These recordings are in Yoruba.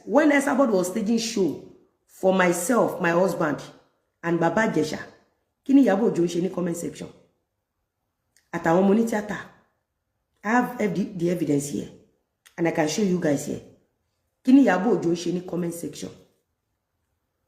When Esabod was staging show for myself, my husband, and Baba Ijesha, kí ni Ìyábọ̀ Òjó ń ṣe ní comment section? Àtàwọn ọmọ ní tíátà. I have the evidence here, and I can show you guys here. Kí ni Ìyábọ̀ Òjó ń ṣe ní comment section?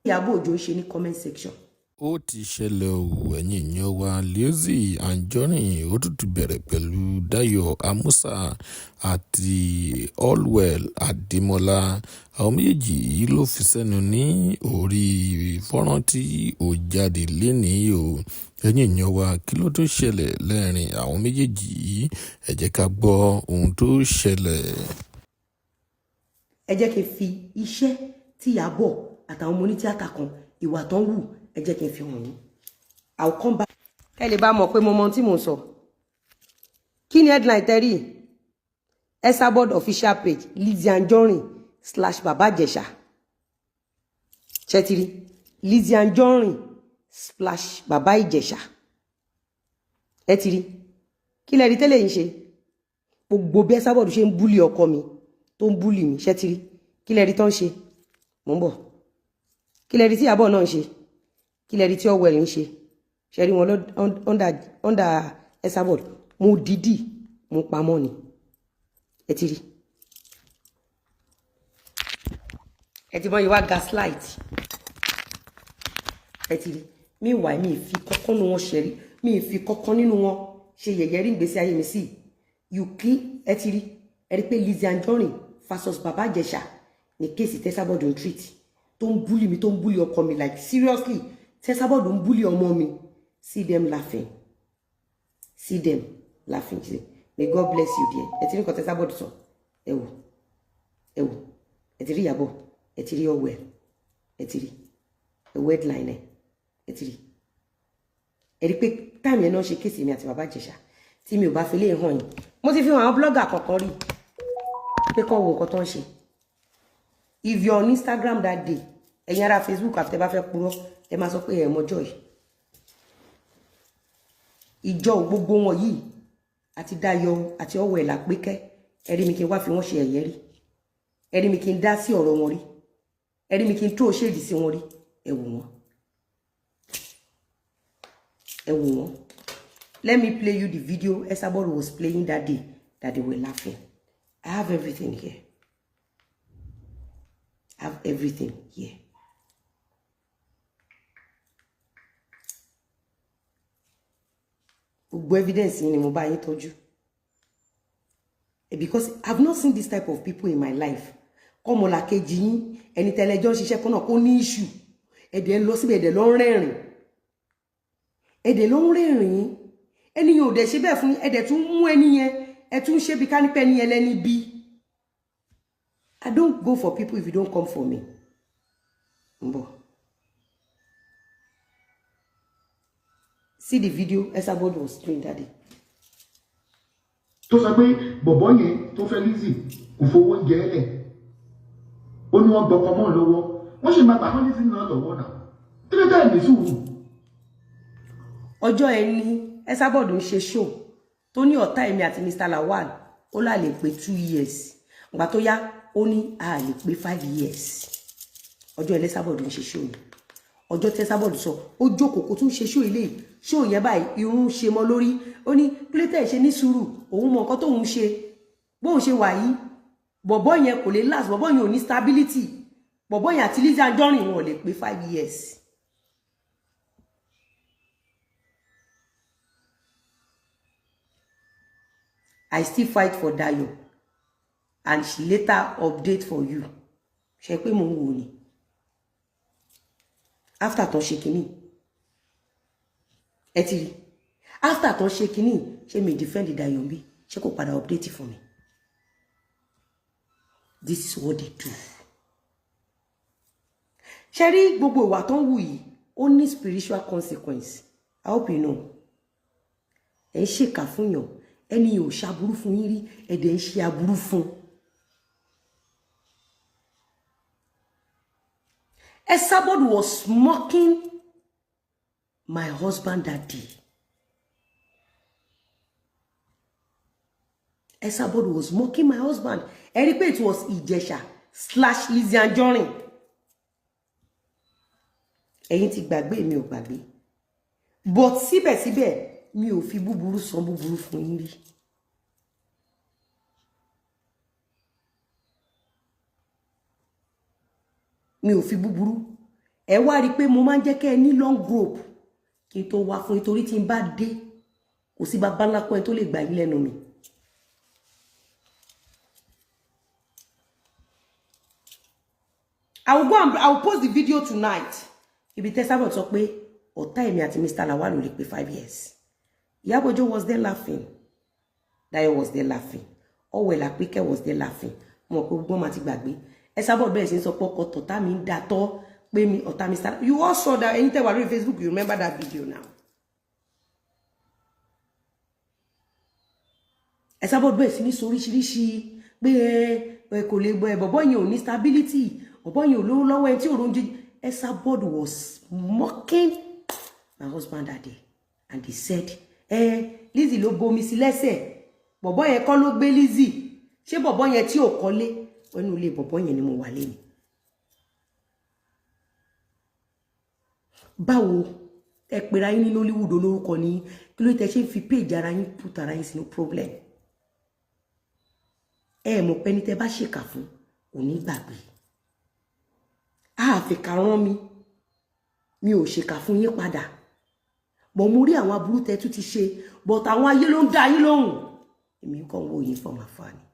Ìyábọ̀ Òjó ń ṣe ní comment section. Ó ti ṣẹlẹ̀ o, ẹ̀yin èèyàn wa, Lizzy Anjorin ó tún ti bẹ̀rẹ̀ pẹ̀lú Dayo Amusa àti Allwell Adémọlá. Àwọn méjèèjì yìí ló fi sẹ́nu ní orí fọ́nrán tí ó jáde lẹ́nìí o. Ẹ̀yin èèyàn wa, kí ló tún ṣẹlẹ̀ lẹ́rìn àwọn méjèèjì yìí? Ẹ jẹ́ ká gbọ́ ohun tó ṣẹlẹ̀. Ẹ jẹ́ kí n fi iṣẹ́ tí Ìyábọ̀ àtàwọn ọmọ onítíátà kan, ìwà tó ń wù, ẹ jẹ́ kí n fi hàn yín. I will come back. Kẹ́ lè bá mọ̀ pé mo mọ ohun tí mò ń sọ. Kí ni headline tẹ́rí? Esabod official page, Lizzy Anjorin slash Baba Ijesha. Ṣẹ́tìrí Lizzy Anjorin slash Baba Ijesha. Ẹ ti rí. Kí lẹ rí tẹ́lẹ̀ yìí ṣe? Gbogbo bí Esabod ṣe ń bully ọkọ mi, tó ń bully mi, ṣẹ́tìrí. Kí lẹ rí tó ń ṣe? Mò ń bọ̀. Kí lẹ rí tí Ìyábọ̀ náà ń ṣe? Kí lẹ rí tí Allwell ń ṣe? Ṣe rí wọn under Esabod? Mo dídì mo pamọ́ ni. Ẹ ti rí. Ẹ ti mọ ìwà gaslight. Ẹ ti rí. Meanwhile, mi fi kọ́kọ́ nínú wọn ṣe rí. Mi fi kọ́kọ́ nínú wọn ṣe yẹ̀yẹ́ rí ìgbésí ayé mi sí. You kí ẹ ti rí. Ẹ rí pé Lizzy Anjorin versus Baba Ijesha ní case tEsabod ń treat, tó ń bully mi, tó ń bully ọkọ mi, like seriously, tEsabod ń bully ọmọ mi. See them laughing. See them laughing. May God bless you dear. Ẹ ti rí nǹkan tEsabod sọ. Ẹ wò. Ẹ wò. Ẹ ti rí Ìyábọ̀. Ẹ ti rí Allwell. Ẹ ti rí. Ẹ wo headline ẹ. Ẹ ti rí. Ẹ rí pé time yẹn náà ṣe case mi àti Baba Ìjẹ̀ṣà, tí mi ò bá fi lè hàn yín. Mo ti fi hàn àwọn blogger kọ̀ọ̀kan rí pé kọ́ wo nǹkan tó ń ṣe. If you're on Instagram that day, ẹ̀yin ará Facebook, àfi tẹ́ bá fẹ́ purọ́, ẹ máa sọ pé ẹ mọjọ́ yìí. Ìjọ gbogbo wọn yìí àti Dayọ̀ àti Allwell Àpékẹ́, ẹ rí mi kí n wá fi wọ́n ṣe ẹ̀yẹ rí? Ẹ rí mi kí n dá sí ọ̀rọ̀ wọn rí? Ẹ rí mi kí n tó shade sí wọn rí? Ẹ wò wọ́n. Ẹ wò wọ́n. Let me play you the video Esabod was playing that day that they were laughing. I have everything here. I have everything here. Gbogbo evidence yìí ni mo bá yín tọ́jú. Because I've not seen this type of people in my life. Kọ́mọlàkejì yín, ẹni tẹ́lẹ̀jọ́ ń ṣiṣẹ́ kan náà, kó ní issue. Ẹ̀dẹ̀ ń lọ síbẹ̀, ẹ̀dẹ̀ ló ń rẹ́rìn. Ẹ̀dẹ̀ ló ń rẹ́rìn. Ẹni yẹn ò dẹ̀ ṣe bẹ́ẹ̀ fún yín. Ẹ̀dẹ̀ tún mú ẹni yẹn. Ẹ tún ṣe bí ká nípẹ́ ẹni yẹn lẹ́ni bí. I don't go for people if you don't come for me. Ń bọ̀. See the video Esabod was doing that day. Tó sọ pé bọ̀bọ́ yẹn tó fẹ́ Lizzy kò fowó oúnjẹ ẹlẹ̀, ó ní wọ́n gbọ́kọ mọ́ lọ́wọ́, wọ́n sì máa gbà fún Lizzy náà lọ́wọ́ náà. Kí ló dé ní sùúrù? Ọjọ́ ẹni Esabod ń ṣe show tó ní ọ̀tá èmi àti Mr. Lawal, ó là lè pé 2 years. Ìgbà tó yá, ó ní a lè pé 5 years. Ọjọ́ ẹni Esabod ń ṣe show ni. Ọjọ́ tí Esabod sọ, ó jókòó, kó tún ṣe show ilé show yẹn báyìí, irun ṣe mọ́ lórí. Ó ní kílẹ̀tẹ̀ ṣe ní sùúrù, òun mọ nǹkan tóun ṣe, bóun ṣe wà yìí, bọ̀bọ́ yẹn kò lè last, bọ̀bọ́ yẹn ò ní stability, bọ̀bọ́ yẹn àti Lizzy Anjorin wọn ò lè pé 5 years. I still fight for Dayo and she later update for you. Ṣe pé mo ń wò ni after tó ṣe kínní? Ẹ ti rí after tó ṣe kínní, ṣé mi defend Dayo bí? Ṣé kò padà update fún mi? This is what they do. Ṣe rí gbogbo ìwà tó ń wù yìí, ó ní spiritual consequence. I hope you know. Ẹ ń ṣèkà fún yàn, ẹni ò ṣaburú fún yín rí, ẹ dẹ̀ ń ṣe aburú fún. Esabod was mocking my husband that day. Esabod was mocking my husband. Ẹ rí pé it was Ìjẹ̀ṣà /LizzyAnjorin. Ẹ̀yin ti gbàgbé, mi ò gbàgbé, but síbẹ̀síbẹ̀, mi ò fi búburú san búburú fún yín rí. Mi ò fi búburú. Ẹ wá rí i pé mo máa ń jẹ́ kẹ́ ẹ ní long rope kí n tó wá fún yín, torí tí n bá dé, kò sí bàbá ńlá kan ẹ tó lè gbà yín lẹ́nu mi. I will go and I will post the video tonight. Ibi tẹ́ sábà sọ pé ọ̀tá èmi àti Mr. Lawal ò lè pé 5 years. Ìyábọ̀ Òjó was there laughing. Dayo was there laughing. Allwell Àpíkẹ́ was there laughing. Mo mọ̀ pé gbogbo wọn ti gbàgbé. Ẹ sábà bẹ̀rẹ̀ sí ń sọ pé ọkọ tọ̀tá mi ń datọ́ pé mi ọ̀tá Mr. You all saw that. Ẹ̀yin tẹ́ wà lórí Facebook, you remember that video now. Ẹ sábà bẹ̀rẹ̀ sí ní sọ oríṣiríṣi pé ẹ kò lè gbọ́ ẹ, bọ̀bọ́ yẹn ò ní stability, bọ̀bọ́ yẹn ò lówó lọ́wọ́, ẹ tí ò róúnjẹ. Esabod was mocking my husband that day and they said, ẹ Lizzy ló bomi sí lẹ́sẹ̀, bọ̀bọ́ yẹn kọ́ ló gbé Lizzy. Ṣé bọ̀bọ́ yẹn tí ò kọ́lé inú ilé bọ̀bọ́ yẹn ni mo wà lẹ́nu? Báwo ẹ pera yín ní Nollywood, olórúkọ ní, kí ló tẹ ṣe ń fi péèjì ara yín put ara yín sínú problem? Ẹ mọ̀ pé ní tẹ bá ṣèkà fún kò ní gbàgbé. Àfikà rán mi, mi ò ṣèkà fún yín padà bọ̀. Mo rí àwọn aburú tẹ tún ti ṣe, but àwọn ayé ló ń dá yín lóhùn. Èmi kàn ń wò yín from afar ni.